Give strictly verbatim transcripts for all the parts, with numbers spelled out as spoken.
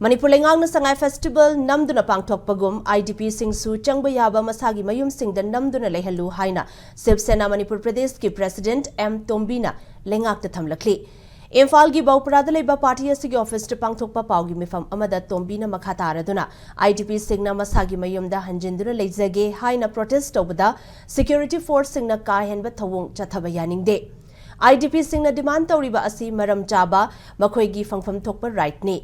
ꯃꯅꯤꯄꯨꯔ ꯂꯩꯉꯥꯛꯅ ꯁꯉꯥꯏ festival ꯅꯝꯗꯨꯅ ꯄꯥꯡꯊꯣꯛꯄꯒꯨꯝ, I D ꯄꯤꯁꯤꯡꯁꯨ ꯆꯪꯕ ꯌꯥꯕ ꯃꯁꯥꯒꯤ ꯃꯌꯨꯝꯁꯤꯡꯗ ꯅꯝꯗꯨꯅ ꯂꯩꯍꯜꯂꯨ ꯍꯥꯏꯅ ꯁꯤꯕ ꯁꯦꯅꯥ ꯃꯅꯤꯄꯨꯔ ꯄ꯭ꯔꯗꯦꯁꯀꯤ ꯄ꯭ꯔꯦꯁꯤꯗꯦꯟꯠ ꯑꯦꯝ ꯇꯣꯝꯕꯤꯅ ꯂꯩꯉꯥꯛꯇ ꯊꯝꯂꯛꯂꯤ꯫ ꯏꯝꯐꯥꯜꯒꯤ ꯕꯧꯄ꯭ꯔꯥꯗ ꯂꯩꯕ ꯄꯥꯔꯇꯤ ꯑꯁꯤꯒꯤ ꯑꯣꯐꯤꯁꯇ ꯄꯥꯡꯊꯣꯛꯄ ꯄꯥꯎꯒꯤ ꯃꯤꯐꯝ ꯑꯃꯗ ꯇꯣꯝꯕꯤꯅ ꯃꯈꯥ ꯇꯥꯔꯗꯨꯅ, ꯑꯥꯏ ꯗꯤ ꯄꯤꯁꯤꯡꯅ ꯃꯁꯥꯒꯤ ꯃꯌꯨꯝꯗ ꯍꯟꯖꯤꯟꯗꯨꯅ ꯂꯩꯖꯒꯦ ꯍꯥꯏꯅ ꯄ꯭ꯔꯣꯇꯦꯁ ꯇꯧꯕꯗ ꯁꯦꯀ꯭ꯌꯨꯔꯤꯇꯤ ꯐꯣꯔꯁꯁꯤꯡꯅ ꯀꯥ ꯍꯦꯟꯕ ꯊꯧꯑꯣꯡ ꯆꯠꯊꯕ ꯌꯥꯅꯤꯡꯗꯦ꯫ ꯑꯥꯏ ꯗꯤ ꯄꯤꯁꯤꯡꯅ ꯗꯤꯃꯥꯟ ꯇꯧꯔꯤꯕ ꯑꯁꯤ ꯃꯔꯝ ꯆꯥꯕ, ꯃꯈꯣꯏꯒꯤ ꯐꯪꯐꯝ ꯊꯣꯛꯄ ꯔꯥꯏꯠꯅꯤ꯫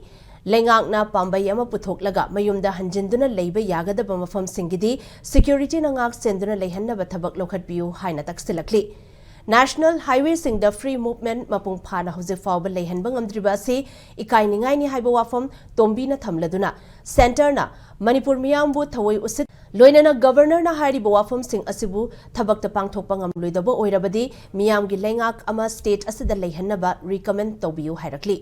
ꯂꯩꯉꯥꯛꯅ ꯄꯥꯝꯕꯩ ꯑꯃ ꯄꯨꯊꯣꯛꯂꯒ ꯃꯌꯨꯝꯗ ꯍꯟꯖꯤꯟꯗꯨꯅ ꯂꯩꯕ ꯌꯥꯒꯗꯕ ꯃꯐꯝꯁꯤꯡꯒꯤꯗꯤ ꯁꯦꯀ꯭ꯌꯨꯔꯤꯇꯤꯅ ꯉꯥꯛ ꯁꯦꯟꯗꯨꯅ ꯂꯩꯍꯟꯅꯕ ꯊꯕꯛ ꯂꯧꯈꯠꯄꯤꯌꯨ ꯍꯥꯏꯅ ꯇꯛꯁꯤꯜꯂꯛꯂꯤ꯫ ꯅꯦꯁꯅꯦꯜ ꯍꯥꯏꯋꯦꯁꯤꯡꯗ ꯐ꯭ꯔꯤ ꯃꯨꯚꯃꯦꯟꯠ ꯃꯄꯨꯡ ꯐꯥꯅ ꯍꯧꯖꯤꯛ ꯐꯥꯎꯕ ꯂꯩꯍꯟꯕ ꯉꯝꯗ꯭ꯔꯤꯕ ꯑꯁꯤ ꯏꯀꯥꯏꯅꯤꯡꯉꯥꯏꯅꯤ ꯍꯥꯏꯕ ꯋꯥꯐꯝ ꯇꯣꯝꯕꯤꯅ ꯊꯝꯂꯗꯨꯅ, ꯁꯦꯟꯇꯔꯅ ꯃꯅꯤꯄꯨꯔ ꯃꯤꯌꯥꯝꯕꯨ ꯊꯑꯣꯏ ꯎꯁꯤꯠ, ꯂꯣꯏꯅꯅ ꯒꯕꯔꯅꯔꯅ ꯍꯥꯏꯔꯤꯕ ꯋꯥꯐꯝꯁꯤꯡ ꯑꯁꯤꯕꯨ ꯊꯕꯛꯇ ꯄꯥꯡꯊꯣꯛꯄ ꯉꯝꯂꯣꯏꯗꯕ ꯑꯣꯏꯔꯕꯗꯤ ꯃꯤꯌꯥꯝꯒꯤ ꯂꯩꯉꯥꯛ ꯑꯃ ꯁ꯭ꯇꯦꯠ ꯑꯁꯤꯗ ꯂꯩꯍꯟꯅꯕ ꯔꯤꯀꯃꯦꯟ ꯇꯧꯕꯤꯌꯨ ꯍꯥꯏꯔꯛꯂꯤ꯫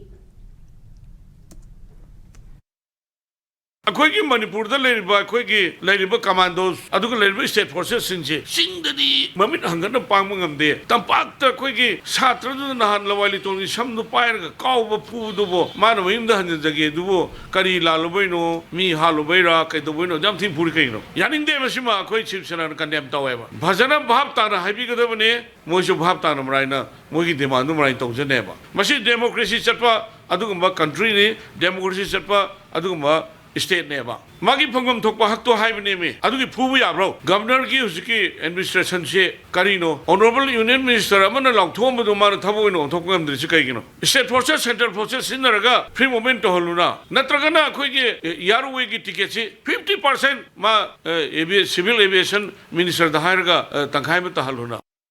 ꯑꯩꯈꯣꯏꯒꯤ ꯃꯅꯤꯄꯨꯔꯗ ꯂꯩꯔꯤꯕ, ꯑꯩꯈꯣꯏꯒꯤ ꯂꯩꯔꯤꯕ ꯀꯃꯥꯟꯗꯣꯁ ꯑꯗꯨꯒ ꯂꯩꯔꯤꯕ ꯁ꯭ꯇꯦꯠ ꯐꯣꯔꯁꯦꯁꯁꯤꯡꯁꯦ ꯆꯤꯡꯗꯗꯤ ꯃꯃꯤꯠ ꯍꯪꯒꯠꯅ ꯄꯥꯡꯕ ꯉꯝꯗꯦ꯫ ꯇꯝꯄꯥꯛꯇ ꯑꯩꯈꯣꯏꯒꯤ ꯁꯥꯇ꯭ꯔꯗꯨꯅ ꯅꯍꯥꯟ ꯂꯋꯥꯏ ꯂꯤꯇꯣꯡꯒꯤ ꯁꯝꯗꯨ ꯄꯥꯏꯔꯒ ꯀꯥꯎꯕ ꯐꯨꯕꯗꯨꯕꯨ ꯃꯥꯅ ꯃꯌꯨꯝꯗ ꯍꯟꯖꯤꯟꯖꯒꯦ ꯑꯗꯨꯕꯨ ꯀꯔꯤ ꯂꯥꯜꯂꯨꯕꯩꯅꯣ? ꯃꯤ ꯍꯥꯠꯂꯨꯕꯩꯔꯥ? ꯀꯩꯗꯧꯕꯩꯅꯣ? ꯌꯥꯝ ꯊꯤꯅ ꯐꯨꯔꯤ ꯀꯩꯒꯤꯅꯣ? ꯌꯥꯅꯤꯡꯗꯦ ꯃꯁꯤꯃ ꯑꯩꯈꯣꯏ ꯁꯤꯕ ꯁꯦꯅꯥꯅ ꯀꯟꯗꯦꯝ ꯇꯧꯋꯦꯕ꯫ ꯐꯖꯅ ꯚꯥꯞ ꯇꯥꯅ ꯍꯥꯏꯕꯤꯒꯗꯕꯅꯤ꯫ ꯃꯣꯏꯁꯨ ꯚꯥꯞ ꯇꯥꯅ ꯃꯔꯥꯏꯅ ꯃꯣꯏꯒꯤ ꯗꯤꯃꯥꯟꯗꯨ ꯃꯔꯥꯏꯅ ꯇꯧꯖꯅꯦꯕ꯫ ꯃꯁꯤ ꯗꯦꯃꯣꯀ꯭ꯔꯦꯁꯤ ꯆꯠꯄ ꯑꯗꯨꯒꯨꯝꯕ ꯀꯟꯇ꯭ꯔꯤꯅꯤ, ꯗꯦꯃꯣꯀ꯭ꯔꯦꯁꯤ ꯆꯠꯄ ꯑꯗꯨꯒꯨꯝꯕ ꯁ꯭ꯇꯦꯠꯅꯦꯕ꯫ ꯃꯥꯒꯤ ꯐꯪꯐꯝ ꯊꯣꯛꯄ ꯍꯛꯇꯣ ꯍꯥꯏꯕꯅꯦꯃꯤ꯫ ꯑꯗꯨꯒꯤ ꯐꯨꯕ ꯌꯥꯕ꯭ꯔꯣ? ꯒꯕꯔꯅꯔꯒꯤ ꯍꯧꯖꯤꯛꯀꯤ ꯑꯦꯗꯃꯤꯅꯤꯁꯇ꯭ꯔꯦꯁꯟꯁꯦ ꯀꯔꯤꯅꯣ? ꯑꯣꯅꯔꯦꯕꯜ ꯌꯨꯅꯤꯌꯟ ꯃꯤꯅꯤꯁꯇꯔ ꯑꯃꯅ ꯂꯥꯎꯊꯣꯛꯑꯝꯕꯗꯣ ꯃꯥꯅ ꯊꯕꯛ ꯑꯣꯏꯅ ꯑꯣꯟꯊꯣꯛꯄ ꯉꯝꯗ꯭ꯔꯤꯁꯤ ꯀꯩꯒꯤꯅꯣ? ꯁ꯭ꯇꯦꯠ ꯐꯣꯔꯁꯦꯁ, ꯁꯦꯟꯇ꯭ꯔꯦꯜ ꯐꯣꯔꯁꯦꯁ ꯁꯤꯖꯤꯟꯅꯔꯒ ꯐ꯭ꯔꯤ ꯃꯨꯚꯃꯦꯟꯠ ꯇꯧꯍꯜꯂꯨꯅ, ꯅꯠꯇ꯭ꯔꯒꯅ ꯑꯩꯈꯣꯏꯒꯤ ꯑꯦꯌꯥꯔ ꯋꯦꯒꯤ ꯇꯤꯀꯦꯠꯁꯤ ꯐꯤꯐꯇꯤ ꯄꯥꯔꯁꯦꯟꯠ ꯃꯥ, ꯑꯦ, ꯑꯦꯚꯤ-, ꯁꯤꯚꯤꯜ ꯑꯦꯚꯤꯌꯦꯁꯟ ꯃꯤꯅꯤꯁꯇꯔꯗ ꯍꯥꯏꯔꯒ, ꯑ, ꯇꯪꯈꯥꯏ ꯑꯃ ꯇꯥꯍꯜꯂꯨꯅ꯫